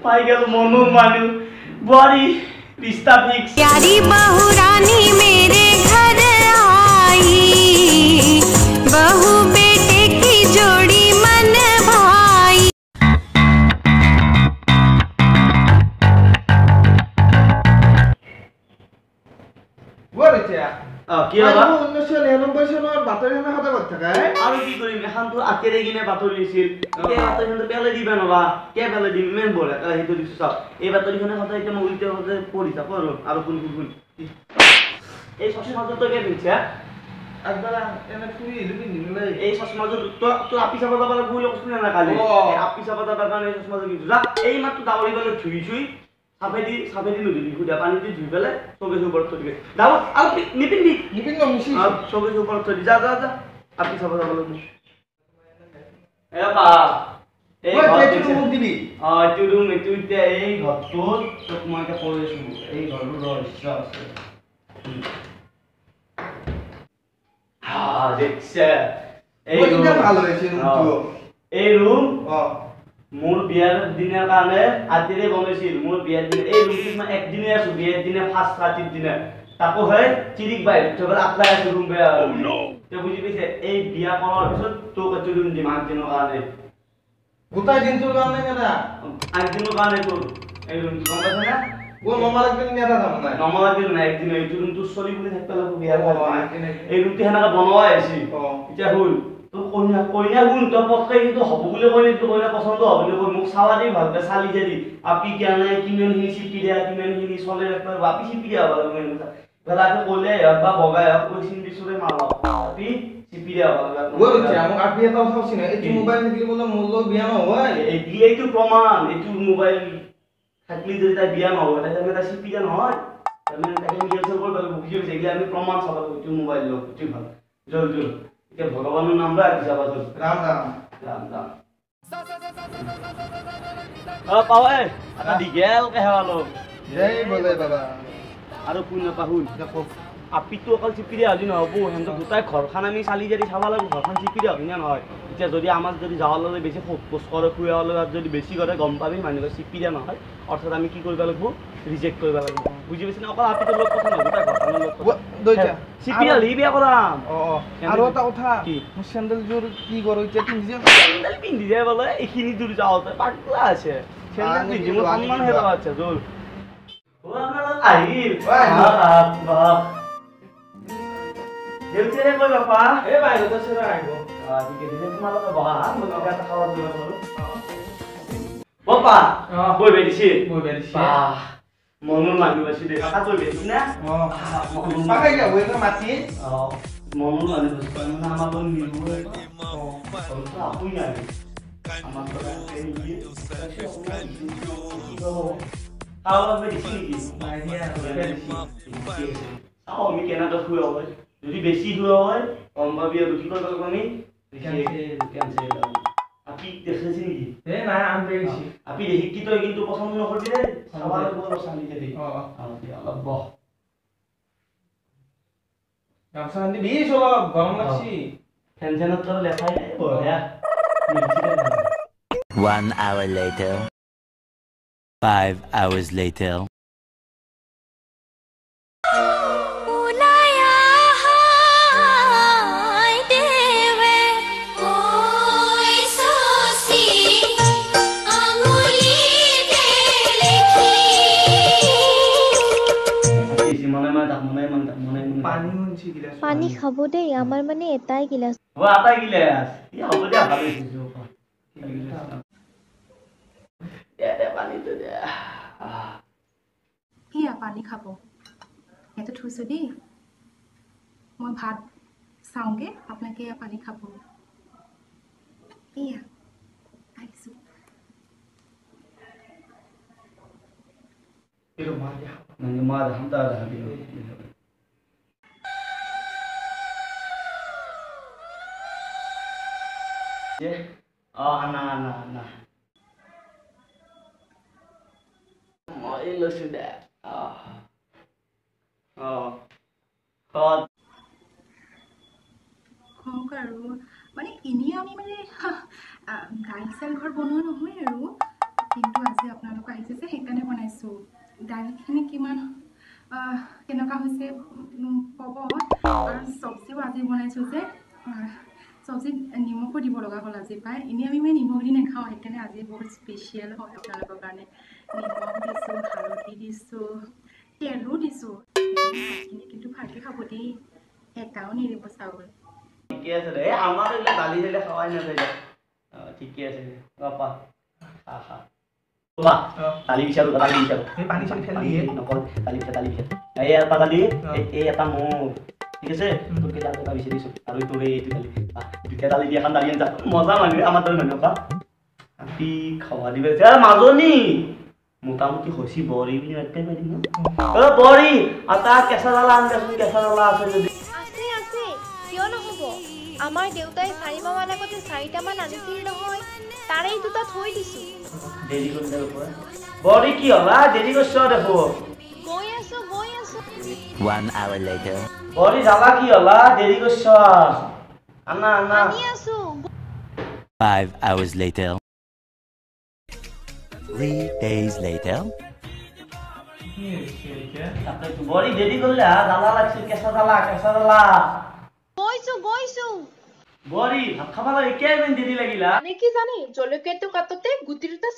পাই গেল মনুৰ মানুহ বোৱাৰী ৰিস্তা ফিক্স। प्यारी बहू रानी मेरे घर आई, बहू बेटे की जोड़ी मन भाई। কি হবা? 1999 চনৰ বাতৰি সদায় কৰি থাকে। আৰু কি কৰিম, এখন তোৰ আতেৰে কিনে বাতৰি দিছিল, এই বাতৰিখনতো পেলাই দিবা নৰা, কে পেলাই দিম? ইমান বঢ়িয়া সেইটো দিছো চাওক। এই বাতৰিখনে সদায় এতিয়া মই উল্টে সদায় পঢ়ি থাকো। আৰু আৰু শুন শুন শুন, এই চশমাযোৰ তই কিয় পিন্ধিছা? আগবেলা এনে ফুৰি আহিলো, পিন্ধি পেলাই। এই চশমাযোৰ তই তোৰ আপি চাব যাব লাগিব বুলি কৈছিলি না কালি? এই আপি চাব যাবৰ কাৰণে এই চশমাযোৰ পিন্ধিছো। যা, এই মাত্ৰ ডাৱৰি পেলাই ধুই চুই চাফেদি নুধুবি, সুধা পানী দি ধুই পেলাই চৌকেছৰ ওপৰত থৈ দিবি। ডাৱৰ আৰু নিপিন্ধি। নিপিন্ধো, মুচি। চৌকেছৰ ওপৰত থৈ দি, যা যা যা, আপি চাব যাব লাগিব। এ বা, এই ঐ, ঘৰ এইটো দিছে। মোক দিবি। অ, এইটো ৰুম, এইটো এতিয়া এই ঘৰটোত তোক মই এতিয়া কৈ আছো, এই ঘৰটোৰ ৰহস্য আছে। হা, দেখছে এই ঐ, কিমান ৰুম। ভাল হৈছে ৰুমটো। এই ৰুম মোৰ বিয়াৰ দিনাৰ কাৰণে আতিৰে বনাইছিল। মোৰ বিয়াৰ দিনা এই ৰুমটোত মই একদিনে আছো, বিয়াৰ দিনা ফাৰ্ষ্ট ৰাতিৰ দিনা, তাকো হয় চিৰিক বাহিৰত থৈ পেলাই আকলাই আছো ৰুম বেয়া বুলি। তই বুজি পাইছে? এই বিয়া কৰাৰ পিছত তোক এইটো ৰুম দিম 8 দিনৰ কাৰণে। গোটেই দিনটোৰ কাৰণে নেদা? 8 দিনৰ কাৰণে তোৰ এই ৰুমটো, গম পাইছ না? ও, নমাৰ একদিন নেদা তাৰমানে? নমৰা দিন নাই, একদিন এইটো ৰুমটো চলি বুলি থাকিব লাগিব বিয়াৰ কাৰণে। একদিন, একদিন। এই ৰুমটো সেনেকে বনোৱাই আহিছে। এতিয়া শুন, তোৰ কইনা শুন, তই পটকে কিন্তু হ'ব বুলি কৈ নিদিবি, কইনা পচন্দ হ'ব বুলি কৈ মোক চাৱা দি, ভালকে চালি জাৰি আপি কেনে কিমানখিনি চিপি দিয়া, কিমানখিনি চলে ৰাখিব লাগিব। আপি চিপি দিয়া হ'ব লাগিব মেইন কথা। ইফালে আপি ক'লে হওক বা বগাই হওক, ঐ চিন্দিছোৰে মাল হওক, আপি চিপি দিয়া হ'ব লাগিব। ঐ ৰতিয়া, মোক আপি এটা কথা কৈছি নহয়, এইটো মোবাইল থাকিলে বোলে মোৰ লগত বিয়া নহয়। এই এইটো প্ৰমাণ, এইটো মোবাইল থাকিলে যদি তাই বিয়া নহয়, তাই তাৰমানে তাই চিপি দিয়া নহয়, তাৰমানে তাইক আমি কেনচেল কৰিব লাগিব, বুজি পাইছে? এইগিলা আমি প্ৰমাণ চাব লাগিব। এইটো মোবাইল লওক, এইটো ভাল। জল জল, এতিয়া ভগৱানৰ নাম লৈ আগি যাবা, জল। ৰাম ৰাম। ৰাম ৰাম। অ পাৱে এটা দীঘলকে সেৱা লওক। জয় বোলে বাবা। আৰু শুন নাপা, শুন। এতিয়া কওক। আপিটো অকল চিপি দিয়া হ'লে নহ'ব, সিহঁতৰ গোটেই ঘৰখন আমি চালি জাৰি চাব লাগিব, ঘৰখন চিপি দিয়া হ'লে নহয়। এতিয়া যদি আমাক যদি যাৱাৰ বেছি সোধ পোছ কৰে, খুৱাৰ লগত যদি বেছি কৰে, গম পাবি মানুহে চিপি দিয়া নহয়। অৰ্থাৎ আমি কি কৰিব লাগিব? ৰিজেক্ট কৰিব লাগিব, বুজি পাইছে নে? অকল আপিটোৰ লগত কথা নহয়, গোটেই ঘৰখনৰ লগত কথা। দইতা। চিপি হ'লে বিয়া কৰাম। অ, আৰু এটা কথা। কি? মোৰ চেণ্ডেলযোৰ কি কৰোঁ এতিয়া পিন্ধি যাম? চেণ্ডেল পিন্ধি যায় বোলে এইখিনি দূৰ যাওঁতে, পাগলা আছে। চেণ্ডেল পিন্ধি মোৰ আনিবি, সন্মান আনিবি। হেৰাব। আচ্ছা জোৰ, অ আপোনালোক আহিল? অ, আহিল। বাপ বাপ, দেউতাৰে কৈ বাপা। এই বাহিৰত আছে ৰ, আহিব। অ, ঠিক আছে, তোমালোকে বহা, মই কিবা এটা খাব যোগাৰ কৰোঁ। বাপা, বৈ দিছে। বহিব দিছে। বাহ, মনৰ মানুহ আছে দে। কাকা, তই বেছি না? অ। পাকাই যাব এটা মাটি। অ, মনৰ মানুহ আছে মানে আমাৰ লগত মিলিব। ঘৰতো আপুই নাই, আমাৰ পৰা নিদিয়ে। কি হ'ব, খাব বাবে দিছে নেকি? নাই দিয়া। চাওঁ আমি কেনেকৈ খুৱাব হয়। যদি বেছি খুওৱা হয়, গম পাবি আৰু কি কৰিব লাগিব আমি। কেঞ্চেল। আপি দেখাইছে নেকি? এ নাই, আনবে গৈছি। আপি দেখি কি তই কিন্তু পচন্দ নকৰিবি দেই, চাব লাগিব অলপ চালি জাৰি। অ। অ, অলপ বহ। গামোচা দিবি, অলপ গৰম লাগছি। ফেন চেনত তোৰ লেখাই নাই, বঢ়িয়া মিলছি দে ভাল। 1 hour later. 5 hours later. ওলাই আহাই দেৱে, ঐ শশী আঙুলিতে লিখি। বেছি মনে মনে থাক, মনে মনে থাক, মনে মনে থাক। পানী শুনছি গিলাচ। পানী খাব দেই, আমাৰ মানে এটাই গিলাচ। অ, আটাই গিলাচ ই হ'ব দিয়া, ভাল হৈছে। দে দে, পানীটো দে। এয়া পানী খাব, ইয়াতে থৈছোঁ দেই। মই ভাত চাওঁগৈ, আপোনালোকে এয়া পানী খাব। এয়া আহিছোঁ। এইটো মা দিয়া। মা দেখাম, তাৰ দেখাবি। অ, আনা আনা আনা, মই লৈছো দে। অ অ অ হওক আৰু, মানে এনেই আমি মানে গাড়ী চাল ঘৰ বনোৱা নহয় আৰু, কিন্তু আজি আপোনালোক কেনেকুৱা হৈছে ক'ব। আৰু চব্জিও আজি বনাইছোঁ যে চব্জিত নিমখো দিব লগা হ'ল আজি পাই। এনেই আমি মানে নিমখ দি নাখাওঁ, সেইকাৰণে আজি বহুত স্পেচিয়েল হয় আপোনালোকৰ কাৰণে। নিমখ দিছোঁ, হালধি দিছোঁ, তেলো দিছোঁ। ভাতখিনি কিন্তু ভালকৈ খাব দেই, এটাও নিদিব চাউল। ঠিকে আছে দে, আমাৰ এইবিলাক দালি চালি খাৱাই নাযায় দে। ঠিকে আছে দে, বাপা খা খা। দালি বিচাৰো, দালি বিচাৰো। পানী চানী ফেলি দিয়ে নকল। দালি বিচাৰ, দালি বিচাৰ। এই এটা দালি, এই এটা মোৰ। ঠিক আছে, তোৰ কেইটা এটা বিচাৰিছোঁ আৰু তোৰ এইটো দালি। দুটা দালি দি এখন দালি আঞ্জা। মজা মানুহ, আমাৰ দৰে মানুহ আপি খাৱা দিব। মাজনী মোটামুটি হৈছে বৰি বুলি মাতিব পাৰিম ন? অ বৰি, এটা কেঁচা জ্বালা আনিবাচোন, কেঁচা জ্বালা আছে যদি। আছে আছে, কিয় নহ'ব। আমাৰ দেউতাই 4 মাহমান আগতে 4টামান আনিছিল নহয়, তাৰেই দুটা থৈ দিছোঁ। দেৰি কৰিলে বৰি কি হলা? দেৰি কৰিছ দেখোন। গৈ আছো, গৈ আছো। 1 hour later. বৰি জ্বালা কি হলা? দেৰি কৰিছ। আনা আনা। আনি আছো। 5 hours later. 3 days later. বৰি দেৰি কৰিলে হা, জ্বালা লাগছে। কেঁচা জ্বালা, কেঁচা জ্বালা। গৈছো গৈছো। বৰি ভাত খাব লাগে, কিয় ইমান দেৰি লাগিলা? মানে কি জানে, জলকীয়াটো কাটোতে গুটি দুটা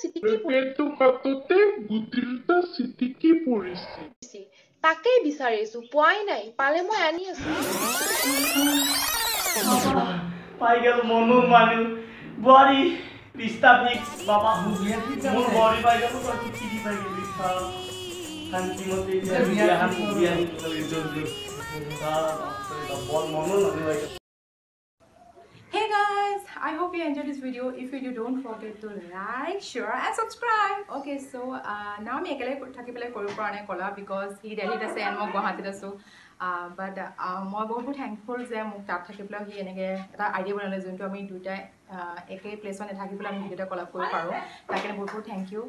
চিটিকি পৰিছে, তাকেই বিচাৰিছো, পোৱাই নাই। পালে মই আনি আছো। পাই গেল মনো মানুহ। বোৱাৰী ৰিষ্টা ফিক্স বাবা, মোৰ বোৱাৰী পাই গ'ল। তই কি পাই গেলি? শান্তিমতে বিয়া মনো মানুহ পাই গ'ল। Hey guys, I hope you enjoyed this video. If you do, don't forget to like, share and subscribe. Okay, so now আমি একেলগে থাকি পেলাই কৰিব পৰা নাই কলা, because সি দিল্লীত আছে and মই গুৱাহাটীত আছোঁ। বাট মই বহুত বহুত থেংকফুল যে মোক তাত থাকি পেলাই সি এনেকৈ এটা আইডিয়া বনালে, যোনটো আমি দুয়োটাই একে প্লেচত নাথাকি পেলাই আমি ভিডিঅ'টা কলাপ কৰিব পাৰোঁ। তাৰ কাৰণে বহুত বহুত thank U.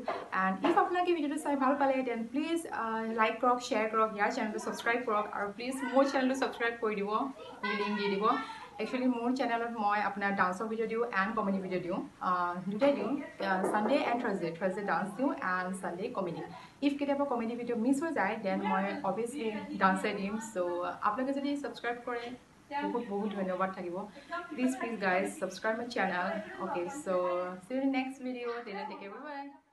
And if আপোনালোকে ভিডিঅ'টো চাই ভাল পালে, then please like কৰক, শ্বেয়াৰ কৰক, ইয়াৰ চেনেলটো ছাবস্ক্ৰাইব কৰক আৰু প্লিজ মোৰ চেনেলটো ছাবস্ক্ৰাইব কৰি দিব, লিংক দি দিব। একচুৱেলি মোৰ চেনেলত মই আপোনাৰ ডান্সৰ ভিডিঅ' দিওঁ এণ্ড কমেডি ভিডিঅ' দিওঁ, দুটাই দিওঁ। Sunday and Thursday, Thursday dance দিওঁ এণ্ড ছানডে কমেডি। If কেতিয়াবা কমেডি ভিডিঅ' মিছ হৈ যায়, then মই অভিয়াছলি ডান্সে দিম। চ' আপোনালোকে যদি ছাবস্ক্ৰাইব কৰে, বহুত বহুত ধন্যবাদ থাকিব। Please please guys, subscribe my channel. Okay, so see you next video. Take care, bye bye.